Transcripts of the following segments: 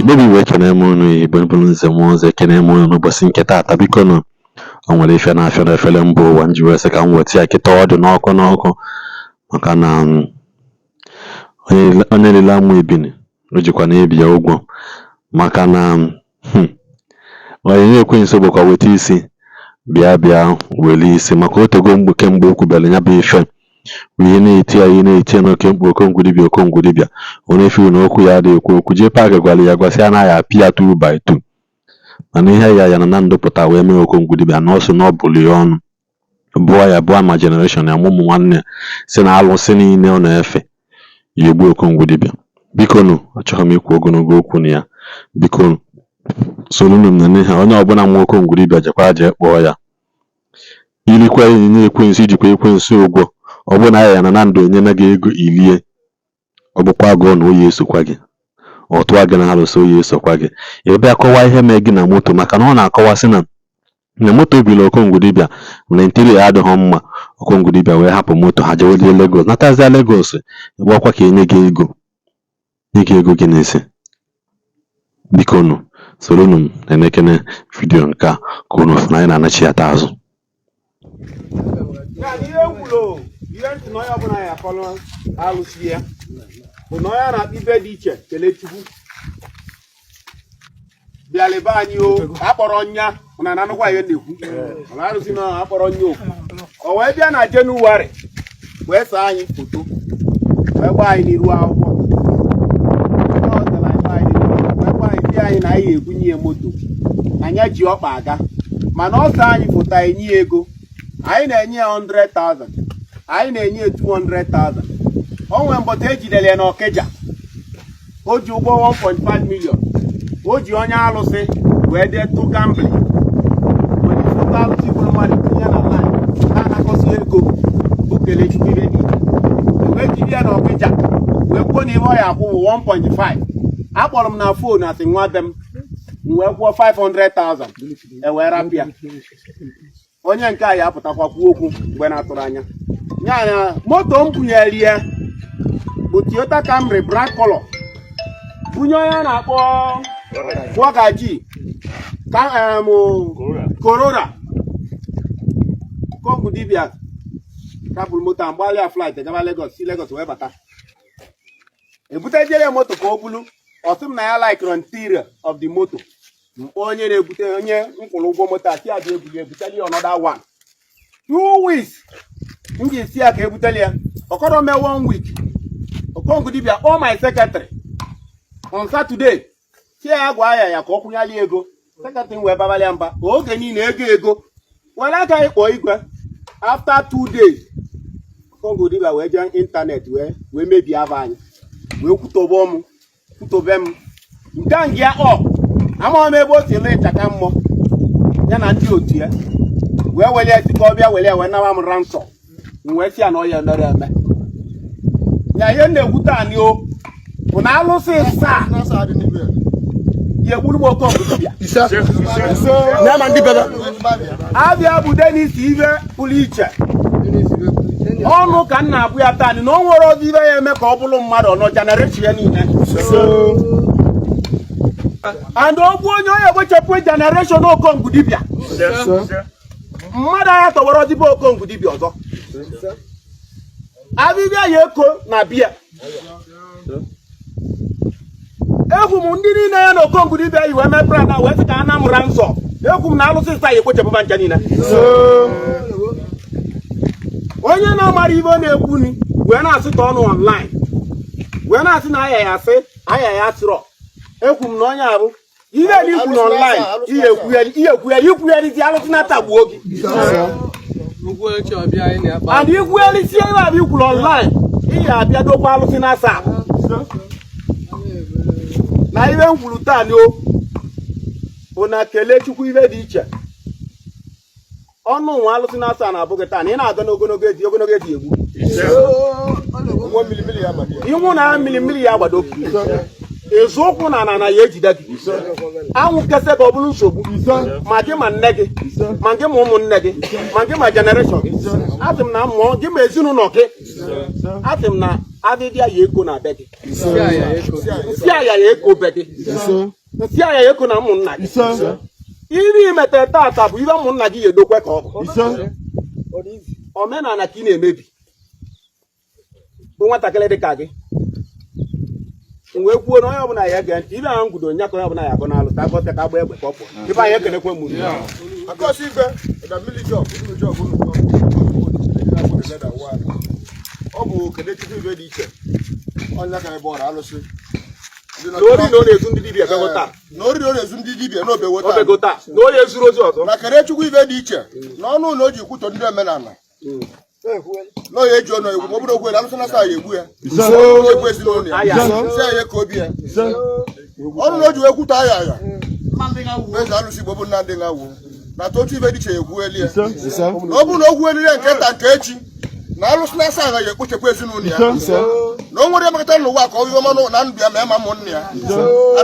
Igbo bụ Igbo, ekene m unu. Igbo bụrụ nze m ọzọ, ekene m unu n'ụbọchị nke taata. Biko nụ, o nwere ife na-afịa n'efere mba ụwa nji wee sị ka m weta ya kịta. Ọ dị n'ọkụ n'ọkụ maka na onye lile amụ ebini o jikwa na-ebi ya ụgwọ, maka na onye ekwensu bụkwa weta isi bịa bịa were isi, maka otego mgbe kemgbe o kwubere ya bụ ife, ihe na-eti ya, ihe na-eti ya n'oke mkpu. Okongwu dibịa, Okongwu dibịa, onye fiu na okwu ya adịghị ekwu okwu. Jee paakị gwara ya, gwasị ya na ya apị ya 2 by 2, mana ihe ya ya na na ndụ pụta wee mee Okongwu dibịa na ọ sị na ọ bụrụ ya ọnụ bụọ ya, bụọ ma generation ya, ma ụmụ nwanne ya, si na alụsị niile ọ na-efe ya egbu Okongwu dibịa. Biko nụ, achọghị m ikwu ogologo okwu na ya. Biko soronu m na n'ihe onye ọbụla nwa Okongwu dibịa jekwa jee kpọọ ya ilikwa enyi ekwensu, ijikwa ekwensu ụgwọ. Ọ bụrụ na ya na ndụ enyela gị ego ilie, ọ bụkwa agụọ na oyi esokwa gị, ọ tụọ gị na alụsị, oyi esokwa gị. Ị bịa kọwaa ihe mee gị na moto, maka na ọ na-akọwasị na moto biri Okongwu dibịa na interior ya adịghị mma. Okongwu dibịa wee hapụ moto ha jewelie Lagos, natazia Lagos, gbakwa ka enye gị ego, nye gị ego gị n'isi. Biko nụ, soronu m na-enekene video nke a ka unu fụ na anyị na-anachi ya taa azụ. Ya na ihe kwuru, ihe ntị na onye ọbụla ya akọrọ alụsị ya bụ na onye a na-akpọ ibe dị iche. Kelechukwu bịala ebe anyị o akpọrọ nya na anụkwa ihe na-ekwu mana arụsị na akpọrọ nya okwu. O wee bịa na Jenụwarị wee saa anyị foto, wee gbaa anyị n'iru akwụkwọ. Ọ sara anyị, gbaa anyị n'iru akwụkwọ, wee gbaa anyị, sị anyị na anyị ebunye ya moto na ya ji ọkpa aga, mana ọ saa anyị foto, anyị nye ya ego. Anyị na-enye ya 100,000, anyị na-enye ya 200,000. O nwee mbọta ejidere ya n'Ọkịja, o ji ụgwọ 1.5 million. O ji onye alụsị wee dee tụ gambling, were foto alụsị gburu mmadụ tinye na line na-anakọsị ego bụ Kelechukwu ibe dị iche. Wee jide ya n'Ọkịja, wee kwuo na ihe ọ ya akwụ bụ 1.5. Akpọrọ m na phone, asị nwa be m, m wee kwụọ 500,000, e wee rapụ ya. Onye nke a ya apụtakwa kwuo okwu mgbe na-atụrụ anya ya na moto m bunyere ya bụ Toyota Camry black color, bunye onye a na-akpọ Wagaji ka Corolla. Okongwu dibịa rapụrụ moto a, mgbalịa flight gaba Lagos, si Lagos wee bata, ebutejere ya moto ka o bulu. Ọ sị m na ya likere interior of the moto. Mkpọ onye na-ebute, onye nkwụrụ ụgwọ moto a, si ya bịa ebuli, ebuteli ya another one. 2 weeks m ji si ya ka ebuteli ya, ọkọrọ mee one week. Okongwu dibịa kpọọ my secretary on Saturday, si ya gwa ya ya ka ọ kwụnyali ego. Secretary wee babalịa mba oge niile, ego ego were aka ịkpọ igwe. After 2 days, Okongwu dibịa wee jee internet wee mebie ava anyị, wee kwutobe m, kwutobe m nke a ya ọ amaghị m ebe o si lee ịchaka mmụọ ya na ndị otu ya wee were ya si ka ọ bịa were ya wee nawa m ransom. M wee sị ya na ọ ya emere eme ya. Ihe m na-ekwute anyị o bụ na alụsị saa ya egburu m Okongwu dibịa. Nama ndị bebe. Abịa bụ Denis ibe pụrụ iche ọnụ ka m na-abụ ya taa, na o nwere ọzọ ibe ya eme ka ọ bụrụ mmadụ ọnọ generation ya niile, and ogbu onye onye egbochepụ generation Okongwu dibịa, mmadụ agha tọgbọrọ dibịa Okongwu dibịa ọzọ. Abịbịa ya eko na bịa egwu m ndị niile ya na Okongwu dibịa yi wee mee plan a, wee sị ka a na mụra nsọ. Egwu m na alụsị nsa ya ekpochapụba ncha niile. Onye na-amara ibe ọ na-ekwu ni wee na-asị ka ọnụ online wee na-asị na aya ya asị aya ya asịrọ. Ekwu m na onye abụ ihe na ikwu na online, ihe ekwugheri, ihe ekwugheri, ikwugherizi alụsị na-atagbuo gị. And ikwugherisie ihe abụ ikwuru online, ihe abịa dokwa alụsị na asa na ihe m kwuru taa ni o bụ na Kelechukwu ibe dị iche ọnụ nwa alụsị na asa na-abụ gị taa na ị na-aga n'ogologo edi ogologo edi egbu ịnwụ na mmiri mmiri ya agbado gị, ezu ụkwụ na ana na ya ejide gị, anwụ kese ka ọ bụrụ nsogbu, ma gị ma nne gị, ma gị ma ụmụnne gị, ma gị ma generation gị. Asị m na mmụọ gị ma ezinụlọ gị. Asị m na adịdịa ya eko na be gị, nsị aya ya eko be gị, nsị aya ya eko na ụmụnna gị. Iri imete tata bụ ibe ụmụnna gị ya edokwe ka ọ bụ omenala ka ị na-emebi bụ nwatakịrị dị ka gị. M wee kwuo na onye ọbụla ya ege ntị ibe ahụ ngudo nya ka onye ọbụla ya agọ n'alụ ta agọta ka agba egbe ka ọ pụọ. Ibe anyị ekenekwe m unu. Akọsi igwe na mmiri jọb unu jọb unu ọ bụ Kelechukwu ibe dị iche ọnya ka ebe ọra alụsị. Na ori na ọ na-ezu ndị dibịa bego taa. Na ori na ọ na-ezu ndị dibịa n'obego taa. Obego taa na onye ezuru ozi ọzọ. Na Kelechukwu ibe dị iche na ọnụ ụlọ o ji kwutọ ndị omenala na onye eji ọnụ egwu ma ọ bụrụ okwu alụsị na asa ya egbu ya egbu ezinụlọ ya si ya ka obi ya ọnụ na o ji wee kwutọ aya aya eze alụsị Igbo bụ Nnamdị Nwawo na totu ibe dị iche egwu eli ya na ọ bụrụ na okwu eliri ya nke nta nke echi na alụsị na asa agaghị ekpochekwa ezinụlọ ya na o nwere emekọta n'ụwa ka ọ yọọ mmanụ na ndụ ya ma ma ụmụnne ya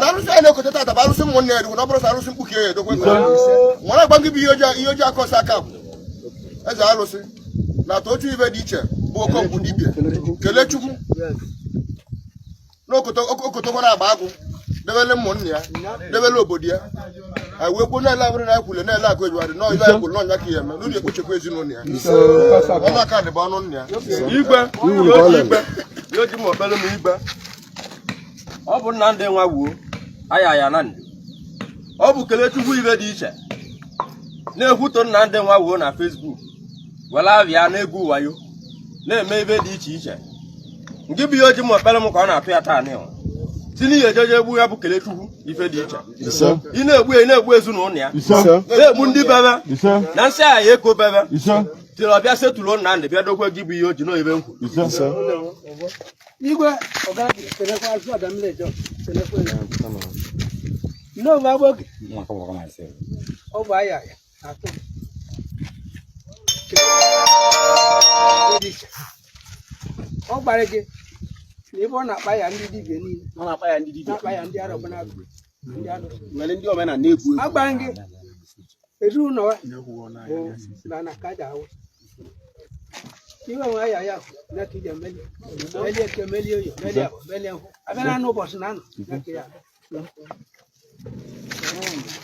na alụsị anyị na-ekote tata bụ alụsị ụmụnne ya edokwe na ọ bụrụ sọ alụsị mkpuke ya edokwe nwere agba gị bụ ihe oji akọsị aka bụ eze alụsị na totu ibe dị iche bụ Okongwu dibịa Kelechukwu na okotokwa na-agba agụ debele ụmụnne ya debele obodo ya anyị wee kwuo na-ele abụrụ na ekwule na-ele akụ ejuwarị nọọ ibe anyị kwuru n'ọnya ka ya eme n'ụlọ ekpochekwa ezinụlọ ya ọnụ aka dị bụ ọnụ nna ya. Igwe igwe oji m okpere m igwe ọ bụ Nnamdị Nwa wuo aya ya na ndụ ọ bụ Kelechukwu ibe dị iche na-ekwuto Nnamdị Nwa wuo na Facebook were abịa na-egwu wayo na-eme ibe dị iche iche nke bụ ihe oji m okpere m ka ọ na-atụ ya taa n'ihu si n'ihi ejeje egbu ya bụ Kelechukwu ife dị iche ị na-egbu ya ị na-egbu ezinụlọ ya na-egbu ndị bebe na nsị agha ya eko bebe tiri ọbịa setụlụ Nnamdị bịa dokwe gị bụ ihe o ji n'oyibe nkwu. Igwe ọgaghị kelekwa azụ ọdamlejo kelekwa ya. N'oge agboge ọ bụ aya ya atụ ọ gbara gị na ebe ọ na-akpa ya ndị dibịa niile ọ na-akpa ya ndị dibịa na-akpa ya ndị arọbụnagụ ndị alụsị nwere ndị omenala na-egwu egwu. Agbara gị ezinụlọ bụ na na kaja awụ iwe nwe ya ya na ka ije meli meli eke meli oyo meli abụ meli nkwụ abịa na ụbọchị na anọ na ka ya.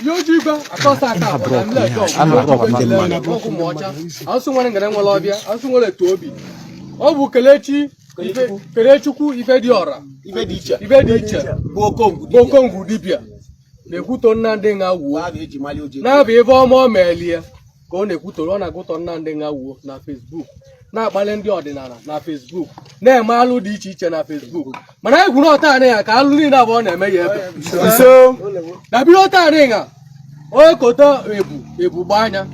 Ihe oji igwe akọsa aka ọgwụ ma ọcha asụ nwere ngere nwere ọbịa asụ nwere etu obi ọ bụ Kelechi Kelechukwu ife dị ọra ibe dị iche ife dị iche bụ Okongwu bụ Okongwu dibịa na-ekwuto Nnamdị Nwa wuo ahụ eji mali oji na-abụ ife ọma o meelie ka ọ na-ekwutoro ọ na-agụtọ Nnamdị Nwa wuo na Facebook na-akpali ndị ọdịnala na Facebook na-eme alụ dị iche iche na Facebook mana anyị gwuru ọta ya ka alụ niile abụọ na-eme ya ebe na bido ọta nga onye kote ebu ebu gbaa anya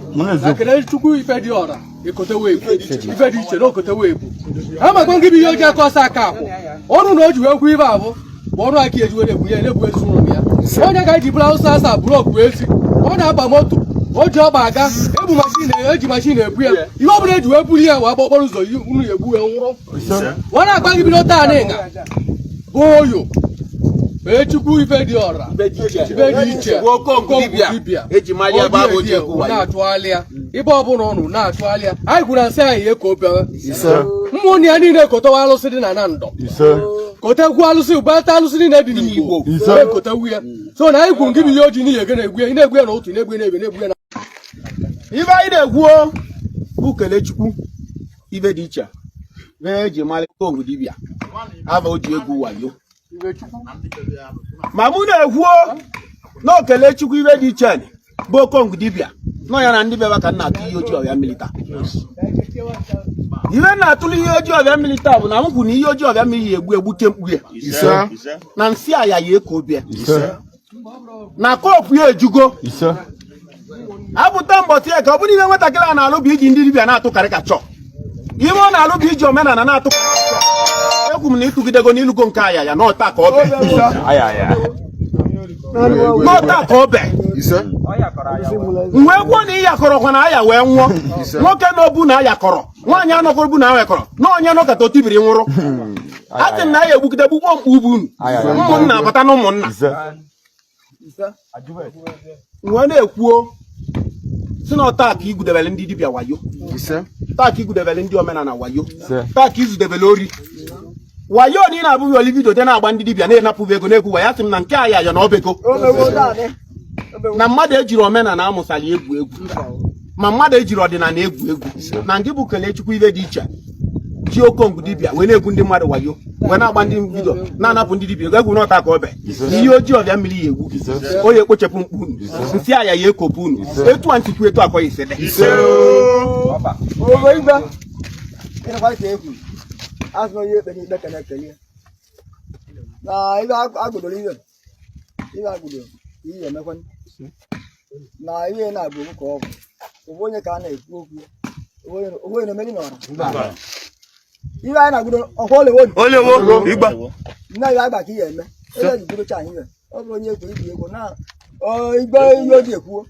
na Kelechukwu ife dị ọra ekotewe ebu ife dị iche na okotewe ebu amakwa ngị bụ ihe oji aka ọsọ aka akwụ ọrụ na o ji wee kwu ibe abụ bụ ọrụ aka eji were egbu ya na-egbu ezinụlọ ya onye ga eji bụrụ awụsa asa bụrụ ọkụ ezi ọ na-agba moto o ji ọgba aga ebu mashin eji mashin ebu ya ihe ọ bụla eji wee buru ya wee gba okporo ụzọ unu ya egbu ya nwụrụ ọ na-agba gị bido taa n'ịga bụ oyo Kelechukwu ife dị ọra ibe dị iche ife dị iche bụ Okongwu dibịa eji mali ebe ahụ oji egwu wayo na-achụghalị ya ibe ọbụla ụnụ na-achụghalị ya anyị gwuru nsị anyị ya ka o bịawa mmụnne ya niile kotewa alụsị dị na na ndọ kotekwu alụsị ụbata alụsị niile dị n'Igbo ekotewu ya so na anyị kwuru gị bụ ihe oji n'ihi ege na-egwu ya ị na-egwu ya na otu na-egwu ya na ebe na-egwu ya na ibe anyị na-egwu bụ Kelechukwu ibe dị iche eji mali Okongwu dibịa ava o ji egwu wayo ma mụ na-ekwuo na Kelechukwu ibe dị iche bụ Okongwu dibịa nọ ya na ndị bịaba ka m na-atụ ihe ojii ọbịa mmiri taa. Ibe na-atụrụ ihe ojii ọbịa mmiri taa bụ na m kwuru na ihe ojii ọbịa mmiri ya egbu egbute mkpu ya na nsị aya ya eko obia na kọpụ ya ejugo apụta mbọsị ya ka ọ bụrụ ihe nwatakịrị a na-alụ bụ iji ndị dibịa na-atụ karịkachọ ihe ọ na-alụ bụ iji omenala na-atụ ekwu m na ịtụgidego n'ilugo nke aya ya n'ọta ka ọ be n'ọta ka ọ be wee gwuo na ịyakọrọkwa na aya wee nwụọ nwoke na obu na ayakọrọ nwaanyị anọkọrọ bu na ayakọrọ na onye nọkọta otibiri nwụrụ a sị m na ya egbugide gbukpọ mkpu ubu unu ụmụnna bata na ụmụnna wee na-ekwuo Si na taa ka igudebere ndị dibịa wayo, taa ka igudebere ndị omenala wayo, taa ka izudebere ori wayo na ị na-abụghị oli video dị na-agba ndị dibịa na-enapụghị ego na-ekwu wayo. Asị m na nke a ya ya na ọbego na mmadụ ejiri omenala amụsali egwu egwu, ma mmadụ ejiri ọdịnala egwu egwu. Na ndị bụ Kelechukwu ibe dị iche ji okongwu dibịa wee na-egwu ndị mmadụ wayo, wee na-agba ndị video, na-anapụ ndị dibịa ego, egwu n'ọta ka ọ be ihe ojii ọbịa mmiri ya egwu gị, onye ekpochapụ mkpu unu, nsị aya ya ekopụ unu. Etu a ntikwu, etu akọ ya isi dị. Ogo igwe, ịnụkwa ka e kwuru, azụ onye ekpe n'ikpe ka na-ekele ya. Na ibe agụdoro ibe, ibe agụdoro ihe emekwa na ihe na-abụ okwu ka ọ bụ ofu onye ka a na-ekwu okwu ya. Ofu onye na-emeri n'ọra. Ibe anyị na-agụdo ọkwa olewo. Olewo igba. Nne ya agba ka ihe eme. Onye ji gudocha anyị ibe. Ọ bụrụ onye ekwu ibi egwu na ọ igbe ihe o ji ekwuo.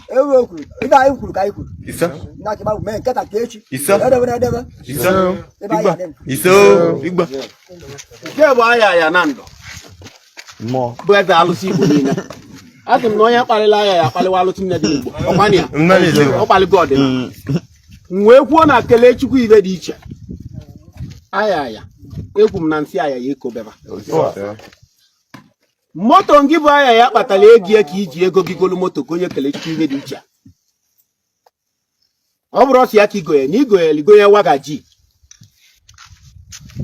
Ewu o kwuru, ibe anyị kwuru ka anyị kwuru. Ise. Ndị akịba bụ mee nketa ka echi. Ise. Edebe na edebe. Ise. Ebe anyị adị. Ise igba. Nke bụ aya ya na ndụ bụ eze alụsị Igbo niile. A sị m na onye kparịla aya ya akparịwa alụsị nne dị n'Igbo ọkwanị ya ọ kparịgo ọdịnala. M wee kwuo na Kelechukwu ibe dị iche aya ya ekwu m na nsị aya ya ekobeba moto. Ngị bụ aya ya kpatara ego ya ka iji ego gị golu moto ka onye Kelechukwu ibe dị iche. Ọ bụrụ ọsọ ya ka igonye na igonye ligonye wagaji.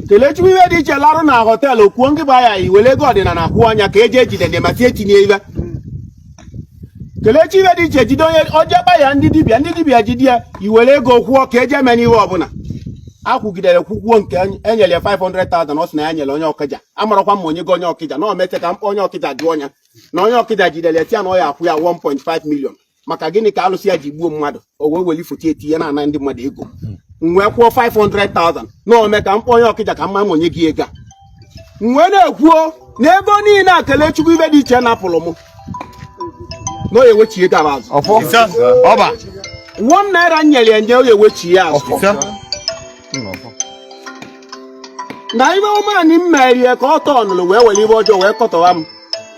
Kelechukwu ibe dị iche larụ na hotel kwuo ngị bụ aya ya iwere ego ọdịnala kwụọ ọnya ka eji ejide ndị ma tie etinye ibe. Kelechi ibe dị iche jide onye ojekpa ya, ndị dibịa, ndị dibịa jide ya, iwere ego kwụọ ka eji eme n'ihe ọbụla akwụgidere kwukwuo nke enyere ya 500,000. Ọ sị na ya nyere onye ọkịja, amarakwa ma onye go onye ọkịja na o mete ka mkpọ onye ọkịja jụọ ọnya na onye ọkịja jidere ya tia na ọ ya akwụ ya 1.5 million. Maka gịnị ka alụsị ya ji gbuo mmadụ, o wee weli foto etinye na-ana ndị mmadụ ego? M wee kwụọ 500,000 na ome ka mkpọ onye ọkịja ka mma ma onye gị ego a. M wee na-ekwuo na ego niile a Kelechukwu ibe dị iche napụrụ m na o ewechi ego ahụ azụ. Ise ọba. ₦1 m nyere ya nye, o ewechi ya azụ. Ise. Na ibe ọmanị m merie ka ọ tọnụrụ wee were ibe ọjọọ wee kọtọwa m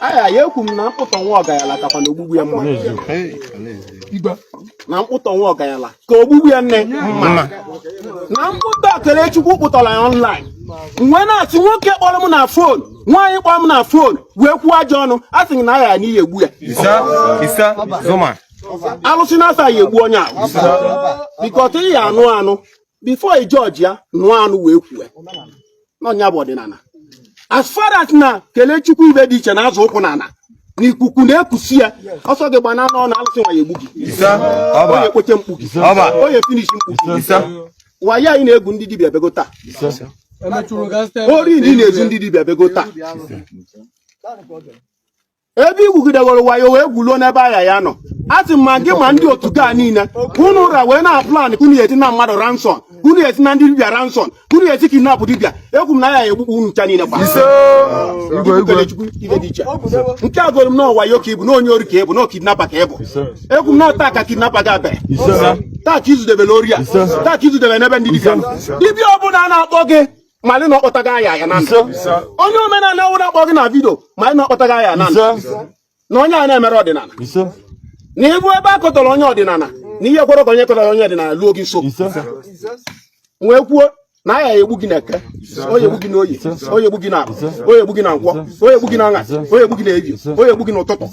aya ya. Ekwu m na mkpụtọ nwa ọgayala kakwa na ogbugbu ya mma, na mkpụtọ nwa ọgayala ka ogbugbu ya nne mma, na mkpụtọ Kelechukwu kpụtọrọ ya online. M wee na-asị nwoke kpọrọ m na phone, nwaanyị kpọrọ m na phone wee kwuo ajọ ọnụ, a sị na aya n'ihi egbu ya. Ise ise zuma. Alụsị na-asa ya egbu onye ahụ bikọta ị ya anụ anụ before ị jọji ya nụọ anụ wee kwue n'ọnya bụ ọdịnala. As far as na Kelechukwu ibe dị iche na-azụ ụkwụ n'ala na ikuku na-ekusi ya ọsọ gị gbana n'ọnụ, alụsị nwa ya egbu gị. Ise ọba. Onye ekpoche mkpu gị, Ọba. onye finish mkpu gị. Ise. Wayo anyị na-egwu ndị dibịa bego taa, Emechuru gaa site. Ori ndị na-ezu ndị dibịa bego taa, ebe igwugidegoro wayo wee gwuluo n'ebe aya ya nọ. A sị m ma gị ma ndị otu gaa niile unu ụra wee na plan unu eti na mmadụ ransom, unu eti na ndị dibịa ransom, unu eti kidnap dibịa. Ekwu m na ya egbukpu unu ncha niile kwa. Ibu Kelechukwu ibe dị iche nke a goro m na wayo ka ịbụ, na onye ori ka ịbụ, na kidnapper ka ịbụ. Ekwu m na taa ka kidnapper ga-abịa, taa ka izudebere ori a, taa ka izudebere n'ebe ndị dibịa nọ. Dibịa ọbụla a na-akpọ gị malị na ọkpọtago aya ya na ndụ, onye omenala ọbụla akpọ gị na video malị na ọkpọtago aya na ndụ, na onye a na-emere ọdịnala, na ịbụ ebe a kọtọrọ onye ọdịnala, na ihe kwere ka onye kọtọrọ onye ọdịnala luo gị nso. Wee kwuo na aya ya egbu gị na eke, onye egbu gị na oyi, onye egbu gị na akụ, onye egbu gị na nkwọ, onye egbu gị na aṅasị, onye egbu gị na ebi, onye egbu gị n'ụtụtụ,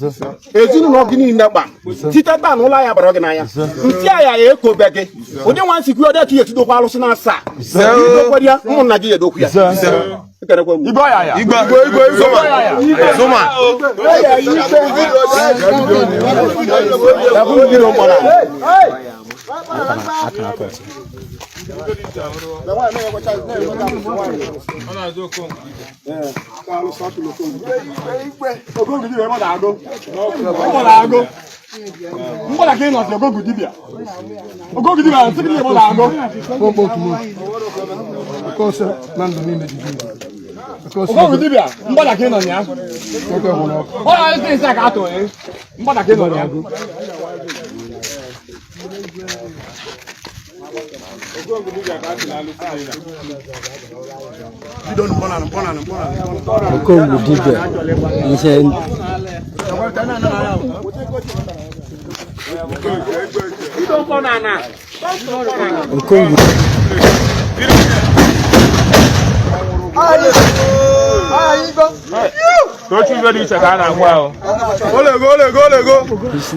ezinụlọ gị niile kpa site taa na ụlọ ahịa bara gị n'anya. Nsị aya ya ekobe gị ụdị nwa nsikwu ọdị ka ihe etidokwa alụsị na asaa idokwere ya, ụmụnna gị ya edokwu ya. Ekenekwe m. Igba zuma zuma. Ebu m video mkpọrọ ahụ. Mgbada ka ị nọsị ogogu dibịa. Ogogu dibịa sị gị ebe na-agụ. Ogogu dibịa, mgbada ka ị nọ na ya. Ọ na-esi nsị a ka atụ ya. Mgbada ka ị nọ na ya. Okongwu dibịa ihe.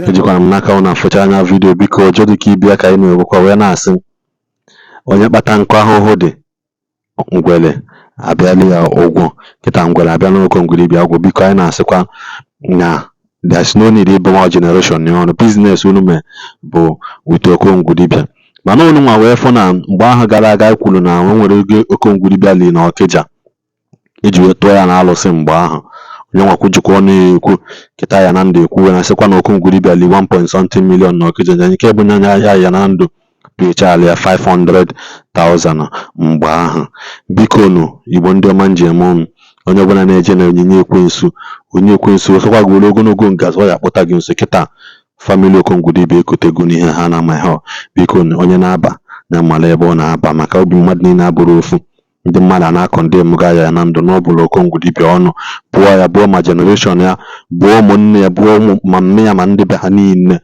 Ejikwara m n'aka ọ na-afụcha anya video. Biko, ọjọọ dịka ibia ka anyị na-ekwukwa wee na-asị onye kpata nkụ ahụhụ dị ngwele abịala ya ụgwọ. Kịta ngwele abịa n'Okongwu dibịa ụgwọ. Biko, anyị na-asịkwa na there's no need ịbụ nwa generation ọnụ business unu mee bụ with Okongwu dibịa, mana unu nwa wee fụ na mgbe ahụ gara aga anyị kwuru na o nwere oge Okongwu dibịa li na Ọkịja iji wee tụọ ya na alụsị. Mgbe ahụ onye nwakwu jikwa ọnụ ya ekwu kịta ya na ndụ ekwu na sịkwa na Okongwu dibịa li 1 point something million na Ọkịja, nke bụ nya ya ya na ndụ pịchala ya 500,000 mgbe ahụ. Biko nụ, Igbo ndị ọma njem m, onye ọbụla na-eje na onyinye ekwensu, onye ekwensu ọsọkwa gị were ogologo ngazi ọ ya akpụta gị nso. Kịta family Okongwu dibịa ekotego n'ihe ha na-amaghị. Biko, onye na-aba na mala ebe ọ na-aba, maka obi mmadụ niile abụrụ ofu. Ndị mmadụ a na-akọ ndị emuga ya na ndụ n'ọbụla Okongwu dibịa ọnụ bụọ ya, bụọ ma generation ya, bụọ ụmụnne ya, bụọ ụmụ ma mme ya ma ndị be ha niile,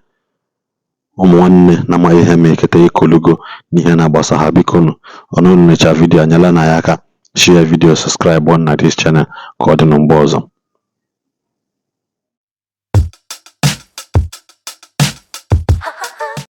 ụmụ nwanne na-amaghị ihe ma eketa ekologo n'ihe na-agbasa ha. Biko nụ, ọnụ necha video anyela na ya aka, share video, subscribe on na this channel. Ka ọ dị na mgbe ọzọ.